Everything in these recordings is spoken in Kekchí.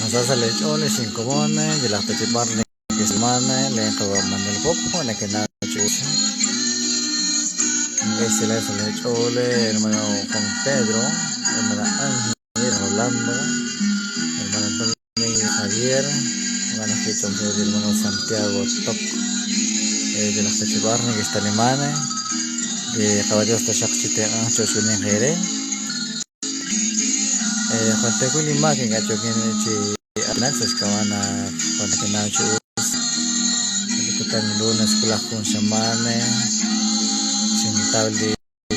Nasa sa leech'ool ex inkomon, yalaq ta chi b'ar nekexman leen qawa' Manuel Pop jo' nekenaw chi us. Esilal sa' leech'ool hermano Juan Pedro, hermana Ángel Rolando, hermano Tony Javier, hermana Jichon hermano Santiago Toc yalaq ta chi b'ar nekextaliman li qawa' Dios taxaq chi tenq'anq cho'q xb'eeninq eere. Jwal teekuy li maak ink'a' yookin chi aatinak sa' xk'ab'a' naq jwal nekenaw chi us li kutan lunes wulaj jun xamaan xintaw li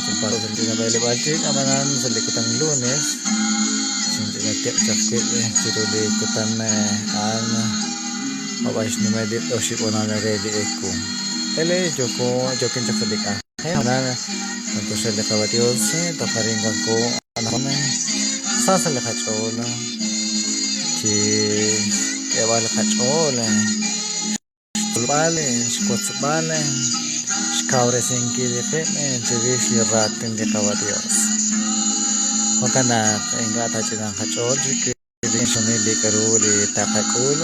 ch'ina sa' li ch'ina b'eleb'aal ch'iich' ab'anan sa' li kutan lunes xinch'ina tiq' chaq wib' chiru li kutan a'an b'ab'ay xnume' li oxib' honal re li ewu. Ele yooko yookin chaq sa' li k'anjel ab'anan Wanko li Qawa' Dios, toj arin wanko anaqwan, sa sa' li qach'ool chi xk'eeb'al qach'ool, xtzolb'al, xwotzb'al, xkawresinkil qib' chirix li raatin li Qawa' Dios. Jo'kan naq ink'a' taach'inanq qach'ool rik'in chixjunil li k'a'ru li taqak'ul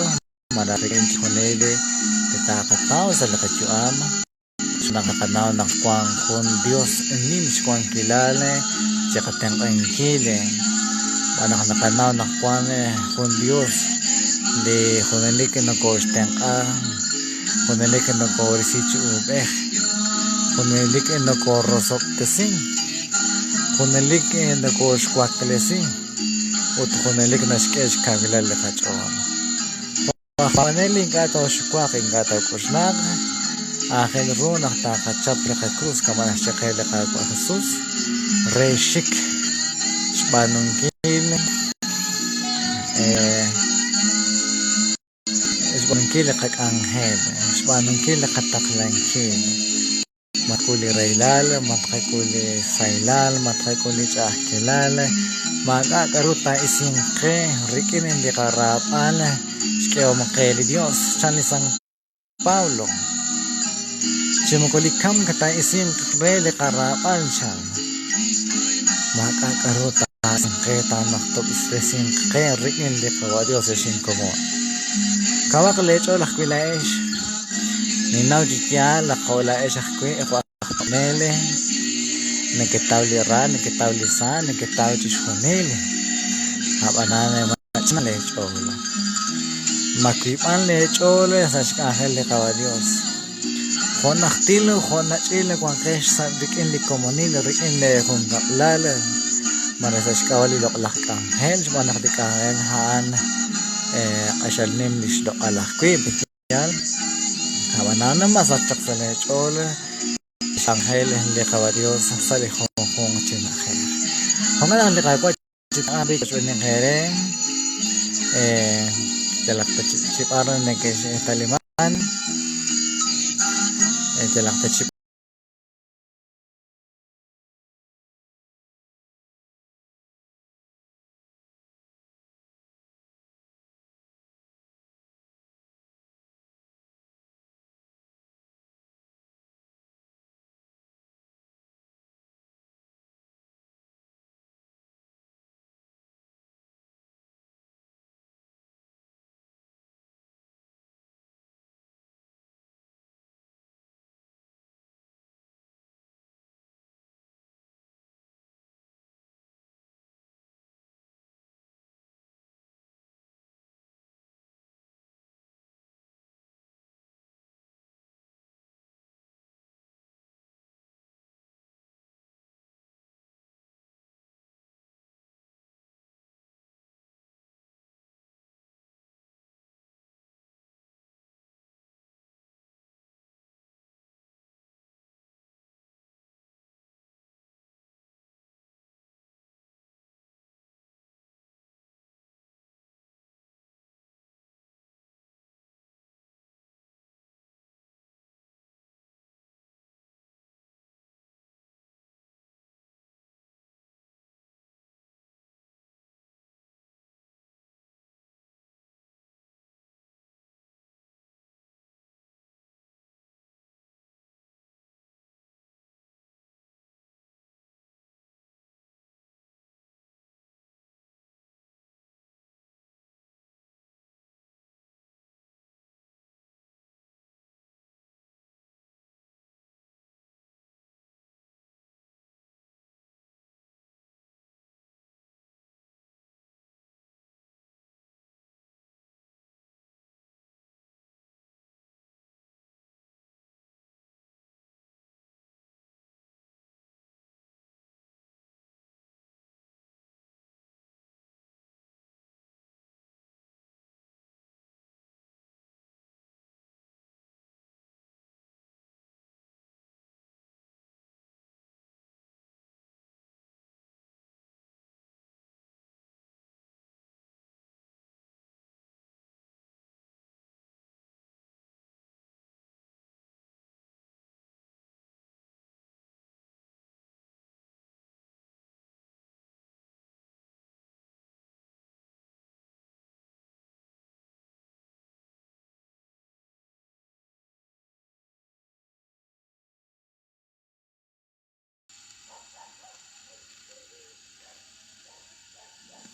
malaj rik'in chixjunil li taqataw sa' li qayu'am. Xb'aan naq naqanaw naq wank jun Dios nim xwankilal chiqatenq'ankil, xb'aan naq naqanaw naq wank jun Dios li junelik nokooxtenq'a, junelik nokoorisi chi uub'ej, junelik nokoorosob'tesi, junelik nokooxwaklesi ut junelik naxk'e xkawilal li qach'ool. Aj paab'anel ink'a' tooxuwaq, ink'a' took'oxlaq, aajel ru naq taqachap li qakrus kama' naxye qe li Qaawa' Jesus re xik xb'aanunkil xb'aanunkil li qak'anjel, xb'aanunkil li qataqlankil. Ma tqak'ul li rahilal, ma tqak'ul li sahilal, ma tqak'ul li ch'a'ajkilal, maak'a' k'aru taa'isinq qe rik'in li qaraab'al xk'ehom qe li Yos, chan li San Pablo. Chi moko li kamk taa'isinq re li qaraab'al, chan. Maak'a' k'aru taa'isinq qe taanajtob'resinq qe rik'in li Qawa' Yos, ex inkomon. Kawaq leech'ool ajwi' laa'ex. Ninnaw chi yaal naq jo' laa'ex ajwi' jo' aj paab'anel, neketaw li ra, neketaw li sa, neketaw chixjunil. Ab'anan mach'ina leech'ool. Ma wiib'an leech'ool sa' xk'anjel li Qawa' Yos. Jo' najtil jo' nach'il wanqex sa' rik'in li komonil, rik'in leejunkab'lal, malaj sa' xk'ab'a' li loq'laj k'anjel, xb'aan naq li k'anjel a'an q'axal nim li xloq'al ajwi'. Yaal, ab'anan masach chaq sa' leech'ool li xk'anjel li Qawa' Yos sa' li junjunq chi na'ajej. Jo'kan naq li Qaawa' chitenq'anq rochb'eeninq eere yalaq ta chi b'ar nekextaliman, yalaq ta chi.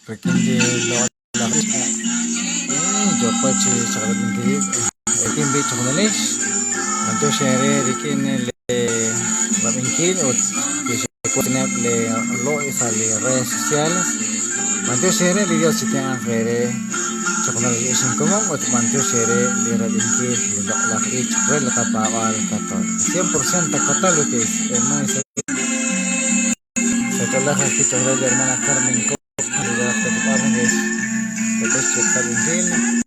Rik'in li loq'laj yooqo chi chaq'rab'inkil rib' rik'in b'i chajunalix. B'antiox eere rik'in li rab'inkil ut li xe'waneb' li lo'y sa' li redes sociales. B'antiox eere li Dios chitenq'anq eere chajunalix inkomon ut b'antiox eere li rab'inkil li loq'laj b'ich re li qapaab'aal Católico. 100% Católico, hermano. Sa' ch'oolej ajwi' choq' re li hermana Carmen Coca, li raj tatib'aal re xk'eeb'al xch'eq'ab'inkil.